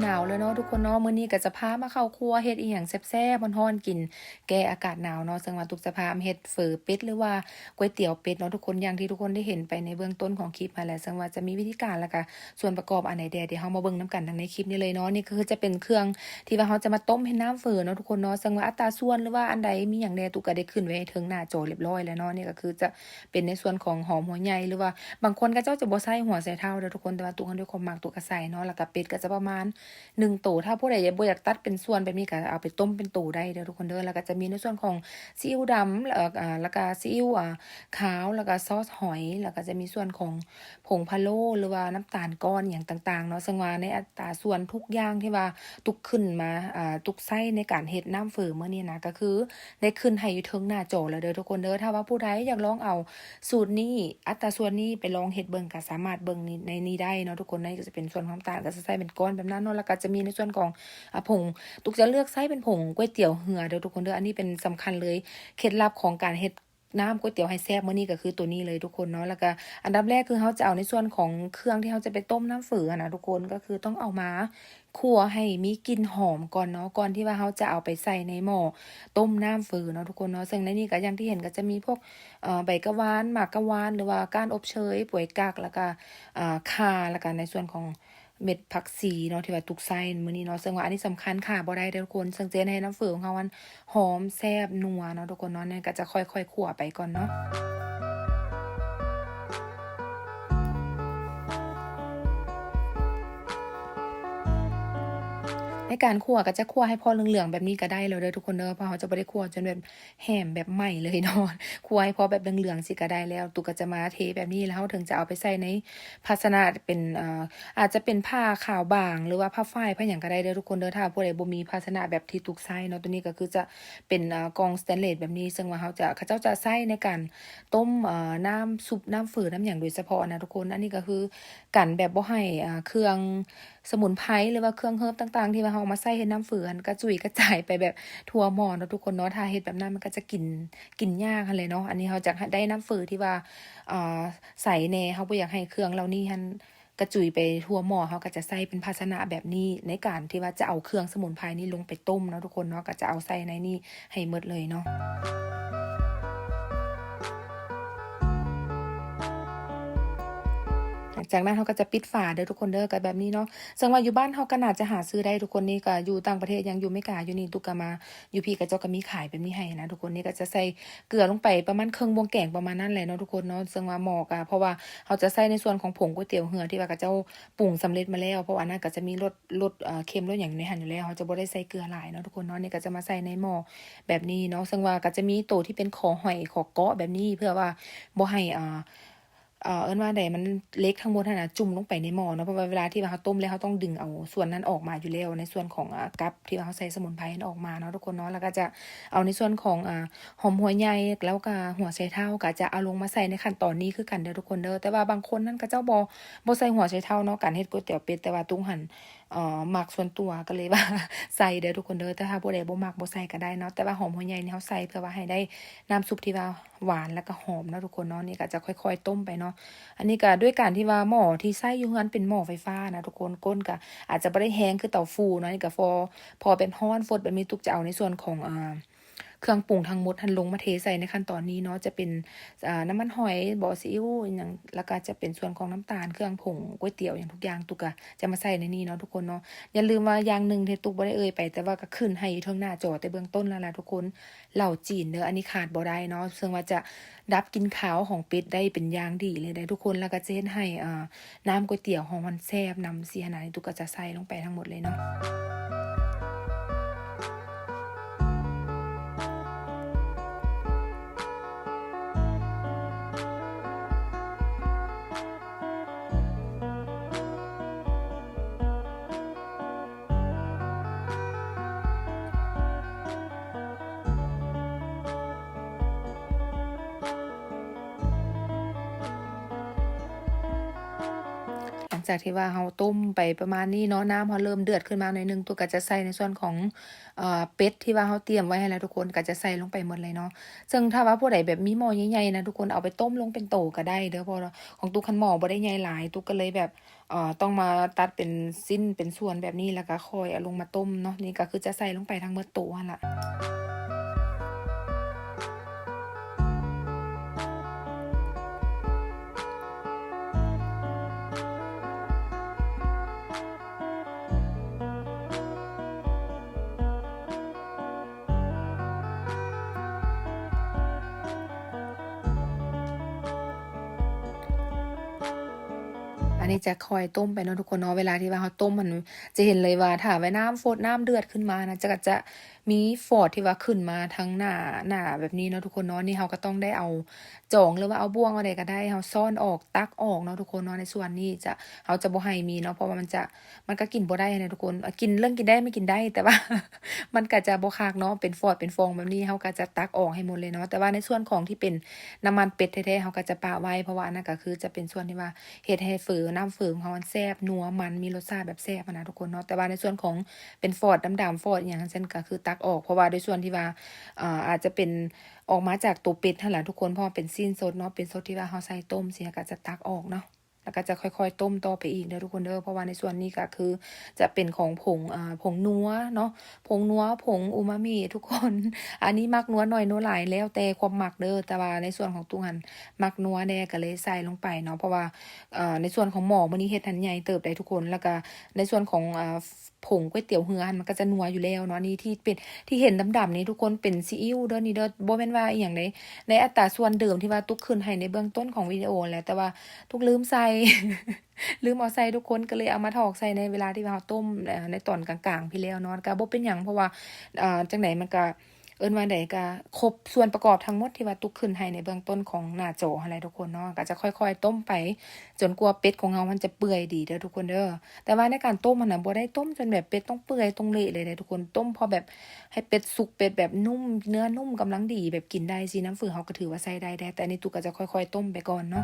ໜາວແລ້ວເນາະທຸກຄົນເນາະ. ມື້ນີ້ກໍຈະພາມາເຂົ້າຄົວເຮັດອີ່ຫຍັງແຊບໆ ຮ້ອນໆ ກິນແກ້ອາກາດໜາວເນາະ. ເຊິ່ງວ່າຕຸກຈະພາມາເຮັດເຝີເປັດ ຫຼືວ່າກ໋ວຍຕຽວເປັດເນາະທຸກຄົນ. ຢ່າງທີ່ທຸກຄົນໄດ້ເຫັນໄປໃນເບື້ອງຕົ້ນຂອງຄລິບຫັ້ນແຫຼະ. ເຊິ່ງວ່າຈະມີວິທີການ ແລ້ວກໍສ່ວນປະກອບອັນໃດແດ່ ດຽວເຮົາມາເບິ່ງນຳກັນທັງໃນຄລິບນີ້ເລີຍເນາະ. ນີ້ກໍຄືຈະເປັນເຄື່ອງທີ່ວ່າເຮົາຈະມາຕົ້ມເຮັດນ້ຳເຝີເນາະທຸກຄົນເນາະ. ເຊິ່ງວ່າອັດຕາສ່ວນ ຫຼືວ່າອັນໃດມີຫຍັງແດ່ ຕຸກກໍໄດ້ຂຶ້ນໄວ້ເທິງໜ້າຈໍລຽບຮ້ອຍແລ້ວເນາະ. ນີ້ກໍຄືຈະ ເປັນໃນສ່ວນຂອງຫອມຫົວໃຫຍ່ ຫຼືວ່າບາງຄົນເຂົາເຈົ້າຈະບໍ່ໃສ່ຫົວໃສ່ເທົ້າເດີ້ທຸກຄົນ, ແຕ່ວ່າຕຸກເຮົາດ້ວຍຄວາມມັກ ຕຸກກໍໃສ່ເນາະ. ແລ້ວກໍເປັດກໍຈະປະມານໜຶ່ງໂຕ, ຖ້າຜູ້ໃດບໍ່ຢາກຕັດເປັນສ່ວນແບບນີ້ ກໍເອົາໄປຕົ້ມເປັນໂຕໄດ້ເດີ້ທຸກຄົນເດີ້. ແລ້ວກໍຈະມີໃນສ່ວນຂອງຊີອິ້ວດຳ ແລ້ວ ແລ້ວກໍຊີອິ້ວ ອາ ຂາວ ແລ້ວກໍຊອສຫອຍ, ແລ້ວກໍຈະມີສ່ວນຂອງ ຜົງພະໂລ້ ຫຼືວ່ານ້ຳຕານກ້ອນຫຍັງຕ່າງໆເນາະ. ເຊິ່ງວ່າໃນອັດຕາສ່ວນທຸກຢ່າງທີ່ວ່າຕຸກຂຶ້ນມາ ອາ ຕຸກໃຊ້ໃນການເຮັດນ້ຳເຝີມື້ນີ້ນະ ກໍຄືໄດ້ຂຶ້ນໃຫ້ຢູ່ເທິງໜ້າຈໍແລ້ວເດີ້ທຸກຄົນເດີ້. ຖ້າວ່າຜູ້ໃດຢາກລອງເອົາສູດນີ້ ອັດຕາສ່ວນນີ້ໄປລອງເຮັດເບິ່ງ ກໍສາມາດເບິ່ງໃນນີ້ໄດ້ເນາະທຸກຄົນ. ໃນກໍຈະເປັນສ່ວນຂອງນ້ຳຕານ ກໍຈະໃສ່ເປັນກ້ອນແບບນັ້ນເນາະ. ແລ້ວກໍຈະມີໃນສ່ວນຂອງ ອາ ຜົງ ຕຸກຈະເລືອກໃຊ້ເປັນຜົງກ໋ວຍຕຽວເຮືອເດີ້ທຸກຄົນເດີ້. ອັນນີ້ເປັນສຳຄັນເລີຍ ເຄັດລັບຂອງການເຮັດ ນ້ຳກ໋ວຍຕຽວໃຫ້ແຊບມື້ນີ້ກໍຄືໂຕນີ້ເລີຍທຸກຄົນເນາະ. ແລ້ວກໍອັນດັບແລກຄືເຮົາຈະເອົາໃນສ່ວນຂອງເຄື່ອງທີ່ເຮົາຈະໄປຕົ້ມນ້ຳເຝີຫັ້ນນະທຸກຄົນ, ກໍຄືຕ້ອງເອົາມາຂົ້ວໃຫ້ມີກິ່ນຫອມກ່ອນເນາະ ກ່ອນທີ່ວ່າເຮົາຈະເອົາໄປໃສ່ໃນໝໍ້ຕົ້ມນ້ຳເຝີເນາະທຸກຄົນເນາະ. ເຊິ່ງໃນນີ້ກໍຢ່າງທີ່ເຫັນ ກໍຈະມີພວກ ເອີ ໃບກະວານ ໝາກກະວານ ຫຼືວ່າກ້ານອົບເຊີຍ ປວຍກັກ ແລ້ວກໍ ເອີ ຂ່າ ແລ້ວກໍໃນສ່ວນຂອງ ເມັດຜັກຊີເນາະ ທີ່ວ່າຕຸກໃສ່ມື້ນີ້ເນາະ. ເຊິ່ງວ່າອັນນີ້ສຳຄັນ ຂາດບໍ່ໄດ້ເດີ້ທຸກຄົນ, ເຊິ່ງຈະເຮັດໃຫ້ນ້ຳເຝີຂອງເຮົາຫັ້ນຫອມ ແຊບ ນົວເນາະທຸກຄົນເນາະ. ນີ້ກໍຈະຄ່ອຍໆຂົ້ວໄປກ່ອນເນາະ. ໃນການຂົ້ວກໍຈະຂົ້ວໃຫ້ພໍເຫຼືອງໆແບບນີ້ກໍໄດ້ແລ້ວເດີ້ທຸກຄົນເດີ້, ເພາະເຮົາຈະບໍ່ໄດ້ຂົ້ວຈົນແບບ ແຫ້ມແບບໃໝ່ເລີຍເນາະ, ຂົ້ວໃຫ້ພໍແບບເຫຼືອງໆຊີ້ກໍໄດ້ແລ້ວ. ຕຸກກໍຈະມາເທແບບນີ້ ແລ້ວເຮົາເຖິງຈະເອົາໄປໃສ່ໃນພາຊະນະເປັນ ເອີ ອາດຈະເປັນຜ້າຂາວບາງ ຫຼືວ່າຜ້າຝ້າຍ ຜ້າຫຍັງກໍໄດ້ເດີ້ທຸກຄົນເດີ້. ຖ້າຜູ້ໃດບໍ່ມີພາຊະນະແບບທີ່ຕຸກໃຊ້ເນາະ, ຕົວນີ້ກໍຄືຈະເປັນ ເອີ ກ່ອງສະແຕນເລດແບບນີ້, ເຊິ່ງວ່າເຮົາຈະ ເຂົາເຈົ້າຈະໃຊ້ໃນການຕົ້ມ ເອີ ນ້ຳຊຸບ ນ້ຳເຝີ ນ້ຳຫຍັງໂດຍສະເພາະນະທຸກຄົນ. ອັນນີ້ກໍຄືກັນແບບບໍ່ໃຫ້ ເອີ ເຄື່ອງ ສະໝຸນໄພ ຫຼືວ່າເຄື່ອງເຮີບຕ່າງໆ ທີ່ວ່າເຮົາເອົາມາໃສ່ເຮັດນ້ຳເຝືອຫັ້ນ ກະຈຸຍກະຈາຍໄປແບບທົ່ວໝໍ້ເນາະທຸກຄົນເນາະ. ຖ້າເຮັດແບບນັ້ນມັນກະຈະກິນ ກິນຍາກຫັ້ນແຫຼະເນາະ. ອັນນີ້ເຮົາຈະໄດ້ນ້ຳເຝືທີ່ວ່າ ເອີ ໃສແດ່, ເຮົາບໍ່ຢາກໃຫ້ເຄື່ອງເຫຼົ່ານີ້ຫັ້ນກະຈຸຍໄປທົ່ວໝໍ້, ເຮົາກະຈະໃສ່ເປັນພາຊະນະແບບນີ້ ໃນການທີ່ວ່າຈະເອົາເຄື່ອງສະໝຸນໄພນີ້ລົງໄປຕົ້ມເນາະທຸກຄົນເນາະ, ກະຈະເອົາໃສ່ໃນນີ້ ໃຫ້ໝົດເລີຍເນາະ. ຫຼັງຈາກນັ້ນເຮົາກໍຈະປິດຝາເດີ້ທຸກຄົນເດີ້, ກໍແບບນີ້ເນາະ. ເຊິ່ງວ່າຢູ່ບ້ານເຮົາກໍໜ້າຈະຫາຊື້ໄດ້ທຸກຄົນ, ນີ້ກໍຢູ່ຕ່າງປະເທດ ຍັງຢູ່ເມກາຢູ່ນີ້, ຕຸກກະມາຢູ່ພີ້ ເຂົາເຈົ້າກໍມີຂາຍແບບນີ້ໃຫ້ນະທຸກຄົນ. ນີ້ກໍຈະໃສ່ເກືອລົງໄປປະມານເຄິ່ງບ່ວງແກງປະມານນັ້ນແຫຼະເນາະທຸກຄົນເນາະ. ເຊິ່ງວ່າໝໍ້ກໍ ເພາະວ່າເຮົາຈະໃສ່ໃນສ່ວນຂອງຜົງກ໋ວຍຕຽວເຮືອທີ່ວ່າເຂົາເຈົ້າປຸງສຳເລັດມາແລ້ວ, ເພາະວ່າອັນນັ້ນກໍຈະມີລົດ ລົດ ເອີ ເຄັມ ລົດຫຍັງຢູ່ໃນຫັ້ນຢູ່ແລ້ວ, ເຮົາຈະບໍ່ໄດ້ໃສ່ເກືອຫຼາຍເນາະທຸກຄົນເນາະ. ນີ້ກໍຈະມາໃສ່ໃນໝໍ້ແບບນີ້ເນາະ, ເຊິ່ງວ່າກໍຈະມີໂຕທີ່ເປັນຂໍຫອຍ ຂໍເກາະແບບນີ້ ເພື່ອວ່າບໍ່ໃຫ້ ເອີ ເອີ ເອີ້ນວ່າໃດ ມັນເຫຼັກທັງໝົດຫັ້ນນະ ຈຸ່ມລົງໄປໃນໝໍ້ເນາະ, ເພາະວ່າເວລາທີ່ວ່າເຮົາຕົ້ມແລ້ວ ເຮົາຕ້ອງດຶງເອົາສ່ວນນັ້ນອອກມາຢູ່ແລ້ວ ໃນສ່ວນຂອງ ອາ ກັບທີ່ວ່າເຮົາໃສ່ສະໝຸນໄພນັ້ນອອກມາເນາະທຸກຄົນເນາະ. ແລ້ວກໍຈະເອົາໃນສ່ວນຂອງ ອາ ຫອມຫົວໃຫຍ່ ແລ້ວກໍຫົວໄຊເທົ້າ ກໍຈະເອົາລົງມາໃສ່ໃນຂັ້ນຕອນນີ້ຄືກັນເດີ້ທຸກຄົນເດີ້. ແຕ່ວ່າບາງຄົນນັ້ນເຂົາເຈົ້າບໍ່ ບໍ່ໃສ່ຫົວໄຊເທົ້າເນາະ ການເຮັດກ໋ວຍຕຽວເປັດ, ແຕ່ວ່າຕຸກຫັ້ນ ເອີ ມັກສ່ວນຕົວກໍເລີຍວ່າໃສ່ເດີ້ທຸກຄົນເດີ້. ແຕ່ຖ້າຜູ້ໃດບໍ່ມັກບໍ່ໃສ່ກໍໄດ້ເນາະ, ແຕ່ວ່າຫອມຫົວໃຫຍ່ນີ້ເຮົາໃສ່ເພື່ອວ່າໃຫ້ໄດ້ນ້ຳຊຸບທີ່ວ່າ ຫວານ ແລ້ວກໍຫອມເນາະທຸກຄົນເນາະ. ນີ້ກໍຈະຄ່ອຍໆຕົ້ມໄປເນາະ. ອັນນີ້ກໍດ້ວຍການທີ່ວ່າໝໍ້ທີ່ໃຊ້ຢູ່ເຮືອນເປັນໝໍ້ໄຟຟ້ານະທຸກຄົນ, ກົ້ນກໍອາດຈະບໍ່ໄດ້ແຮງຄືເຕົາຟູເນາະ. ນີ້ກໍພໍ ພໍແບບຮ້ອນຟົດແບບນີ້ ຕຸກຈະເອົາໃນສ່ວນຂອງ ອາ ເຄື່ອງປຸງທັງໝົດຫັ້ນລົງມາເທໃສ່ໃນຂັ້ນຕອນນີ້ເນາະ. ຈະເປັນ ອາ ນ້ຳມັນຫອຍບໍ ຊີອິ້ວອີ່ຫຍັງ, ແລ້ວກໍຈະເປັນສ່ວນຂອງນ້ຳຕານ, ເຄື່ອງຜົງກ໋ວຍຕຽວຫຍັງທຸກຢ່າງ ຕຸກກໍຈະມາໃສ່ໃນນີ້ເນາະທຸກຄົນເນາະ. ຢ່າລືມວ່າຢ່າງໜຶ່ງທີ່ຕຸກບໍ່ໄດ້ເອີ່ຍໄປ ແຕ່ວ່າກໍຂຶ້ນໃຫ້ຢູ່ເທິງໜ້າຈໍແຕ່ເບື້ອງຕົ້ນແລ້ວລະທຸກຄົນ ເຫຼົ້າຈີນເດີ້, ອັນນີ້ຂາດບໍ່ໄດ້ເນາະ, ເຊິ່ງວ່າຈະດັບກິ່ນຄາວຂອງເປັດໄດ້ເປັນຢ່າງດີເລີຍເດ້ທຸກຄົນ. ແລ້ວກໍຈະເຮັດໃຫ້ ເອີ ນ້ຳກ໋ວຍຕຽວເຮົາມັນແຊບນຳຊີ້ຫັ້ນນະ. ນີ້ຕຸກກໍຈະໃສ່ລົງໄປທັງໝົດເລີຍເນາະ. ຫຼັງ ຈາກທີ່ວ່າເຮົາຕົ້ມໄປປະມານນີ້ເນາະ ນ້ຳເຮົາເລີ່ມເດືອດຂຶ້ນມາໜ້ອຍໜຶ່ງ ຕຸກກະຈະໃສ່ໃນສ່ວນຂອງ ເອີ ເປັດທີ່ວ່າເຮົາຕຽມໄວ້ຫັ້ນແຫຼະທຸກຄົນ ກະຈະໃສ່ລົງໄປໝົດເລີຍເນາະ. ເຊິ່ງຖ້າວ່າຜູ້ໃດແບບມີໝໍ້ໃຫຍ່ໆນະທຸກຄົນ ເອົາໄປຕົ້ມລົງເປັນໂຕກະໄດ້ເດີ້ ເພາະວ່າຂອງຕຸກຫັ້ນໝໍ້ບໍ່ໄດ້ໃຫຍ່ຫຼາຍ ຕຸກກະເລີຍແບບ ເອີ ຕ້ອງມາຕັດເປັນຊິ້ນເປັນສ່ວນແບບນີ້ ແລ້ວກະຄ່ອຍເອົາລົງມາຕົ້ມເນາະ. ນີ້ກະຄືຈະໃສ່ລົງໄປທັງໝົດໂຕຫັ້ນລະ. ອັນນີ້ຈະຄ່ອຍຕົ້ມໄປເນາະທຸກຄົນເນາະ. ເວລາທີ່ວ່າເຮົາຕົ້ມຫັ້ນ ຈະເຫັນເລີຍວ່າຖ້າວ່ານ້ຳຟົດ ນ້ຳເດືອດຂຶ້ນມານະ ຈະ ຈະມີຟອດທີ່ວ່າຂຶ້ນມາທາງໜ້າ ໜ້າແບບນີ້ເນາະທຸກຄົນເນາະ. ນີ້ເຮົາກະຕ້ອງໄດ້ເອົາຈອງ ຫຼືວ່າເອົາບ່ວງ ເອົາໃດກະໄດ້ ເຮົາຊ້ອນອອກ ຕັກອອກເນາະທຸກຄົນເນາະ. ໃນສ່ວນນີ້ຈະ ເຮົາຈະບໍ່ໃຫ້ມີເນາະ ເພາະວ່າມັນຈະ ມັນກະກິນບໍ່ໄດ້ຫັ້ນແຫຼະທຸກຄົນ. ກິນ ເລື່ອງກິນໄດ້ມັນກິນໄດ້ ແຕ່ວ່າ ມັນກະຈະບໍ່ຄັກເນາະ ເປັນຟອດເປັນຟອງແບບນີ້ ເຮົາກະຈະຕັກອອກໃຫ້ໝົດເລີຍເນາະ. ແຕ່ວ່າໃນສ່ວນຂອງທີ່ເປັນນ້ຳມັນເປັດແທ້ໆ ເຮົາກະຈະປະໄວ້ ເພາະວ່າອັນນັ້ນກະຄືຈະເປັນສ່ວນທີ່ວ່າເຮັດໃຫ້ເຝີ ນ້ຳເຝີຂອງເຮົາມັນແຊບ ນົວ ມັນ ມີລົດຊາດແບບແຊບຫັ້ນນະທຸກຄົນເນາະ. ແຕ່ວ່າໃນສ່ວນຂອງເປັນຟອດດຳໆ ຟອດອີ່ຫຍັງຊັ້ນ ກະຄືຕັກອອກ ເພາະວ່າໂດຍສ່ວນທີ່ວ່າ ອາ ອາດຈະເປັນອອກມາຈາກໂຕເປັດຫັ້ນລະທຸກຄົນ ເພາະວ່າເປັນຊີ້ນສົດເນາະ ເປັນສົດທີ່ວ່າເຮົາໃສ່ຕົ້ມຊີ້ ກະຈະຕັກອອກເນາະ. ແລ້ວກະຈະຄ່ອຍໆຕົ້ມຕໍ່ໄປອີກເດີທຸກຄົນເດີ ເພາະວ່າໃນສ່ວນນີ້ກະຄືຈະເປັນຂອງຜົງ ອາ ຜົງນົວເນາະ ຜົງນົວ ຜົງອູມາມິທຸກຄົນ. ອັນນີ້ມັກນົວໜ້ອຍນົວຫຼາຍ ແລ້ວແຕ່ຄວາມມັກເດີ. ແຕ່ວ່າໃນສ່ວນຂອງຕຸກຫັ້ນມັກນົວແດ່ ກະເລີຍໃສ່ລົງໄປເນາະ ເພາະວ່າ ເອີ ໃນສ່ວນຂອງໝໍ້ມື້ນີ້ເຮັດຫັ້ນໃຫຍ່ເຕີບໃດ໋ທຸກຄົນ. ແລ້ວກະໃນສ່ວນຂອງ ອາ ຜົງກ໋ວຍຕຽວເຮືອຫັ້ນ ມັນກະຈະນົວຢູ່ແລ້ວເນາະ. ອັນນີ້ທີ່ເປັນ ທີ່ເຫັນດຳໆນີ້ທຸກຄົນ ເປັນຊີອິ້ວເດີ ນີ້ເດີ ບໍ່ແມ່ນວ່າອີ່ຫຍັງໃດ ໃນອັດຕາສ່ວນເດີມທີ່ວ່າຕຸກຂຶ້ນໃຫ້ໃນເບື້ອງຕົ້ນຂອງວິດີໂອຫັ້ນແຫຼະ ແຕ່ວ່າຕຸກລືມໃສ່ ລືມເອົາໃສ່ທຸກຄົນ ກະເລີຍເອົາມາຖອກໃສ່ໃນເວລາທີ່ວ່າເຮົາຕົ້ມ ເອີ ໃນຕອນກາງໆພີ້ແລ້ວເນາະ. ກະບໍ່ເປັນຫຍັງ ເພາະວ່າ ອາ ຈັ່ງໃດມັນກະ ເອີ້ນວ່າໃດ ກະຄົບສ່ວນປະກອບທັງໝົດທີ່ວ່າຕຸກຂຶ້ນໃຫ້ໃນເບື້ອງຕົ້ນຂອງໜ້າຈໍຫັ້ນແຫຼະທຸກຄົນເນາະ. ກະຈະຄ່ອຍໆຕົ້ມໄປຈົນກວ່າເປັດຂອງເຮົາມັນຈະເປື່ອຍດີເດີທຸກຄົນເດີ. ແຕ່ວ່າໃນການຕົ້ມຫັ້ນນະ ບໍ່ໄດ້ຕົ້ມຈົນແບບເປັດຕ້ອງເປື່ອຍຕ້ອງເລະເລີຍເດ້ທຸກຄົນ ຕົ້ມພໍແບບໃຫ້ເປັດສຸກ ເປັດແບບນຸ້ມ ເນື້ອນຸ້ມກຳລັງດີ ແບບກິນໄດ້ຊີ້ ນ້ຳຝືເຮົາກະຖືວ່າໃຊ້ໄດ້ແດ່. ແຕ່ອັນນີ້ຕຸກກະຈະຄ່ອຍໆຕົ້ມໄປກ່ອນເນາະ.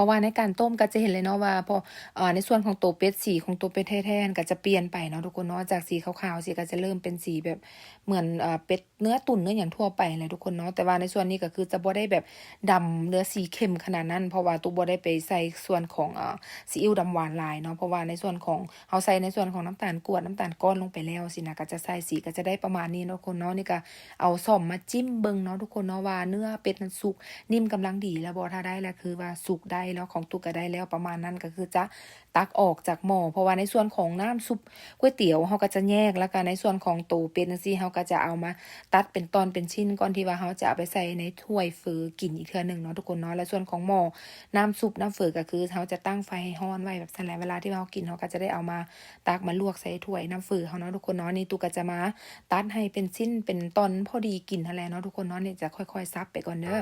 ເພາະວ່າໃນການຕົ້ມກະຈະເຫັນເລີຍເນາະວ່າ ເພາະ ເອີ ໃນສ່ວນຂອງໂຕເປັດ ສີຂອງໂຕເປັດແທ້ໆຫັ້ນກະຈະປ່ຽນໄປເນາະທຸກຄົນເນາະ ຈາກສີຂາວໆຊີ້ກະຈະເລີ່ມເປັນສີແບບເໝືອນ ເອີ ເປັດ ເນື້ອຕຸ່ນເນື້ອຫຍັງທົ່ວໄປຫັ້ນແຫຼະທຸກຄົນເນາະ. ແຕ່ວ່າໃນສ່ວນນີ້ກະຄືຈະບໍ່ໄດ້ແບບດຳ ຫຼື ສີເຂັ້ມຂະໜາດນັ້ນ ເພາະວ່າຕຸກບໍ່ໄດ້ໄປໃສ່ສ່ວນຂອງ ເອີ ຊີອິ້ວດຳຫວານຫຼາຍເນາະ ເພາະວ່າໃນສ່ວນຂອງ ເຮົາໃສ່ໃນສ່ວນຂອງນ້ຳຕານກວດ ນ້ຳຕານກ້ອນລົງໄປແລ້ວຊີ້ນະ ກະຈະໃສ່ສີກະຈະໄດ້ປະມານນີ້ເນາະທຸກຄົນເນາະ. ນີ້ກະເອົາສ້ອມມາຈິ້ມເບິ່ງເນາະທຸກຄົນເນາະ ວ່າເນື້ອເປັດນັ້ນສຸກ ນິ້ມກຳລັງດີແລ້ວບໍ່ ຖ້າໄດ້ແລ້ວຄືວ່າສຸກໄດ້ແລ້ວ ຂອງຕຸກກະໄດ້ແລ້ວປະມານນັ້ນ ກະຄືຈະຕັກອອກຈາກໝໍ້ ເພາະວ່າໃນສ່ວນຂອງນ້ຳຊຸບກ໋ວຍຕຽວເຮົາກະຈະແຍກ ແລ້ວກະໃນສ່ວນຂອງໂຕເປັດຈັ່ງຊີ້ ເຮົາກະຈະເອົາມາຕັດເປັນຕອນເປັນຊິ້ນ ກ່ອນທີ່ວ່າເຮົາຈະເອົາໄປໃສ່ໃນຖ້ວຍເຝີກິນອີກເທື່ອໜຶ່ງເນາະທຸກຄົນເນາະ. ແລະ ສ່ວນຂອງໝໍ້ນ້ຳຊຸບນ້ຳເຝີກະຄືເຮົາຈະຕັ້ງໄຟໃຫ້ຮ້ອນໄວ້ແບບຊັ້ນແຫຼະ ເວລາທີ່ເຮົາກິນເຮົາກະຈະໄດ້ເອົາມາ ຕັກມາລວກໃສ່ຖ້ວຍນ້ຳຝືເຮົາເນາະທຸກຄົນເນາະ. ນີ້ຕຸກກະຈະມາຕັດໃຫ້ເປັນຊິ້ນເປັນຕອນພໍດີກິນຫັ້ນແຫຼະເນາະທຸກຄົນເນາະ. ນີ້ຈະຄ່ອຍໆສັບໄປກ່ອນເດີ.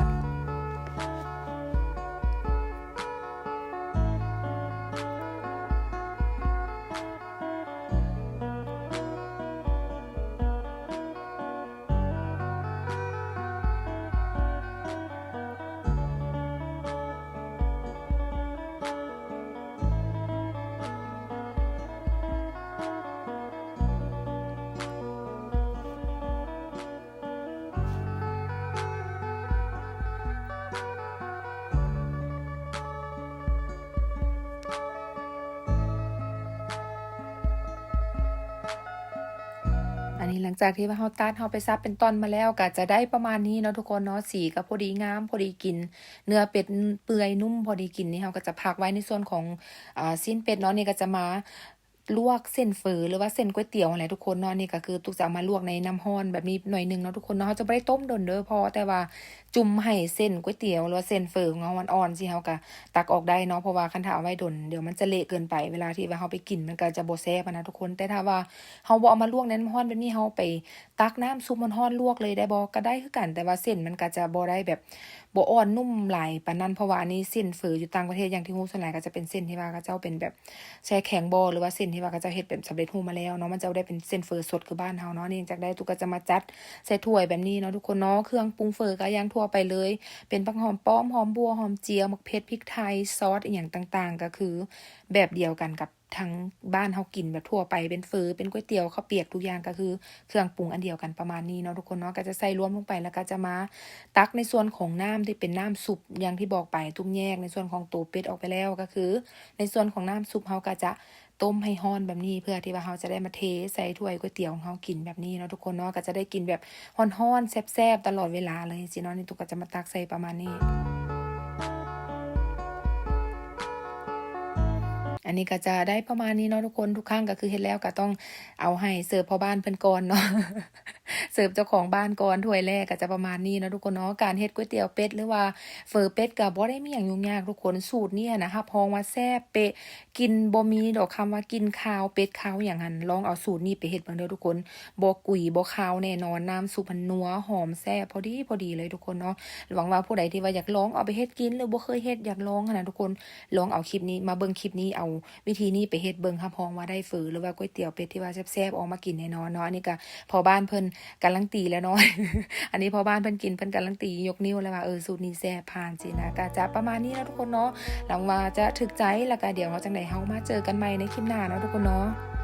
ອັນນີ້ຫຼັງຈາກທີ່ວ່າເຮົາຕັດ ເຮົາໄປສັບເປັນຕອນມາແລ້ວ ກະຈະໄດ້ປະມານນີ້ເນາະທຸກຄົນເນາະ. ສີກະພໍດີງາມ ພໍດີກິນ ເນື້ອເປັດເປື່ອຍນຸ້ມພໍດີກິນ. ນີ້ເຮົາກະຈະພັກໄວ້ໃນສ່ວນຂອງ ອາ ຊີ້ນເປັດເນາະ. ນີ້ກະຈະມາລວກເສັ້ນເຝີ ຫຼືວ່າເສັ້ນກ໋ວຍຕຽວຫັ້ນແຫຼະທຸກຄົນເນາະ. ນີ້ກະຄືຕຸກຈະເອົາມາລວກໃນນ້ຳຮ້ອນແບບນີ້ໜ້ອຍໜຶ່ງເນາະທຸກຄົນເນາະ. ເຮົາຈະບໍ່ໄດ້ຕົ້ມດົນເດີ ພໍແຕ່ວ່າຈຸ່ມໃຫ້ເສັ້ນກ໋ວຍຕຽວ ຫຼືວ່າເສັ້ນເຝີຂອງເຮົາມັນອ່ອນຊີ້ ເຮົາກະຕັກອອກໄດ້ເນາະ. ເພາະວ່າຄັນຖ້າເອົາໄວ້ດົນ ດຽວມັນຈະເລະເກີນໄປ ເວລາທີ່ວ່າເຮົາໄປກິນມັນກະຈະບໍ່ແຊບຫັ້ນນະທຸກຄົນ. ແຕ່ຖ້າວ່າເຮົາບໍ່ເອົາມາລວກໃນນ້ຳຮ້ອນແບບນີ້ ເຮົາໄປ ຕັກນ້ຳຊຸບຮ້ອນໆລວກເລີຍໄດ້ບໍ່? ກະໄດ້ຄືກັນ ແຕ່ວ່າເສັ້ນມັນກະຈະບໍ່ໄດ້ແບບ ບໍ່ອ່ອນນຸ້ມຫຼາຍປານນັ້ນ ເພາະວ່າອັນນີ້ເສັ້ນເຝີຢູ່ຕ່າງປະເທດ ຢ່າງທີ່ຮູ້ ສ່ວນຫຼາຍກໍຈະເປັນເສັ້ນທີ່ວ່າເຂົາເຈົ້າເປັນແບບແຊ່ແຂງບໍ່ ຫຼືວ່າເສັ້ນທີ່ວ່າເຂົາເຈົ້າເຮັດແບບສຳເລັດຮູບມາແລ້ວເນາະ ມັນຈະບໍ່ໄດ້ເປັນເສັ້ນເຝີສົດຄືບ້ານເຮົາເນາະ. ອັນນີ້ຈາກໄດ້ ຕຸກກໍຈະມາຈັດໃສ່ຖ້ວຍແບບນີ້ເນາະທຸກຄົນເນາະ. ເຄື່ອງປຸງເຝີກໍຢ່າງທົ່ວໄປເລີຍ ເປັນຜັກຫອມປ້ອມ ຫອມບົ່ວ ຫອມຈຽວ ໝາກເຜັດ ພິກໄທ ຊອສອີ່ຫຍັງຕ່າງໆ ກໍຄືແບບດຽວກັນກັບ ທາງບ້ານເຮົາກິນແບບທົ່ວໄປ ເປັນເຝີ ເປັນກ໋ວຍຕຽວ ເຂົ້າປຽກ ທຸກຢ່າງກໍຄືເຄື່ອງປຸງອັນດຽວກັນປະມານນີ້ເນາະທຸກຄົນເນາະ. ກໍຈະໃສ່ລວມລົງໄປ ແລ້ວກໍຈະມາຕັກໃນສ່ວນຂອງນ້ຳທີ່ເປັນນ້ຳຊຸບ ຢ່າງທີ່ບອກໄປ ຕຸກແຍກໃນສ່ວນຂອງໂຕເປັດອອກໄປແລ້ວ ກໍຄືໃນສ່ວນຂອງນ້ຳຊຸບເຮົາກໍຈະຕົ້ມໃຫ້ຮ້ອນແບບນີ້ ເພື່ອທີ່ວ່າເຮົາຈະໄດ້ມາເທໃສ່ຖ້ວຍກ໋ວຍຕຽວຂອງເຮົາກິນແບບນີ້ເນາະທຸກຄົນເນາະ. ກໍຈະໄດ້ກິນແບບຮ້ອນໆ ແຊບໆ ຕະຫຼອດເວລາເລີຍຊີ້ເນາະ. ນີ້ຕຸກກໍຈະມາຕັກໃສ່ປະມານນີ້. ອັນນີ້ກໍຈະໄດ້ປະມານນີ້ເນາະທຸກຄົນ. ທຸກຄັ້ງກໍຄືເຮັດແລ້ວກໍຕ້ອງເອົາໃຫ້ເສີບພໍ່ບ້ານເພິ່ນກ່ອນເນາະ ເສີບເຈົ້າຂອງບ້ານກ່ອນ. ຖ້ວຍແລກກໍຈະປະມານນີ້ເນາະທຸກຄົນເນາະ. ການເຮັດກ໋ວຍຕຽວເປັດ ຫຼືວ່າເຝີເປັດ ກໍບໍ່ໄດ້ມີຫຍັງຫຍຸ້ງຍາກທຸກຄົນ. ສູດນີ້ນະ ຮັບຮອງວ່າແຊບເປະ ກິ່ນບໍ່ມີດອກ ຄຳວ່າກິ່ນຄາວເປັດຄາວຫຍັງຫັ້ນ. ລອງເອົາສູດນີ້ໄປເຮັດເບິ່ງເດີທຸກຄົນ. ບໍ່ກຸຍບໍ່ຄາວແນ່ນອນ. ນ້ຳຊຸບຫັ້ນນົວ ຫອມ ແຊບ ພໍດີ ພໍດີເລີຍທຸກຄົນເນາະ. ຫວັງວ່າຜູ້ໃດທີ່ວ່າຢາກລອງເອົາໄປເຮັດກິນ ຫຼືບໍ່ເຄີຍເຮັດ ຢາກລອງຫັ້ນນະທຸກຄົນ ລອງເອົາຄລິບນີ້ມາເບິ່ງຄລິບນີ້ ເອົາວິທີນີ້ໄປເຮັດເບິ່ງ ຮັບຮອງວ່າໄດ້ເຝີ ຫຼືວ່າກ໋ວຍຕຽວເປັດທີ່ວ່າແຊບໆ ອອກມາກິນແນ່ນອນເນາະ. ອັນນີ້ກໍພໍ່ບ້ານເພິ່ນການລັນຕີແລ້ວເນາະ. ອັນນີ້ພໍ່ບ້ານເພິ່ນກິນ ເພິ່ນການລັນຕີຍົກນິ້ວເລີຍວ່າ ເອີ ສູດນີ້ແຊບ ຜ່ານຊີ້ນະ. ກໍຈະປະມານນີ້ເນາະທຸກຄົນເນາະ. ຫວັງວ່າຈະຖືກໃຈ ແລ້ວກໍດຽວເຮົາຈັ່ງໃດເຮົາມາເຈີກັນໃໝ່ໃນຄລິບໜ້າເນາະທຸກຄົນເນາະ.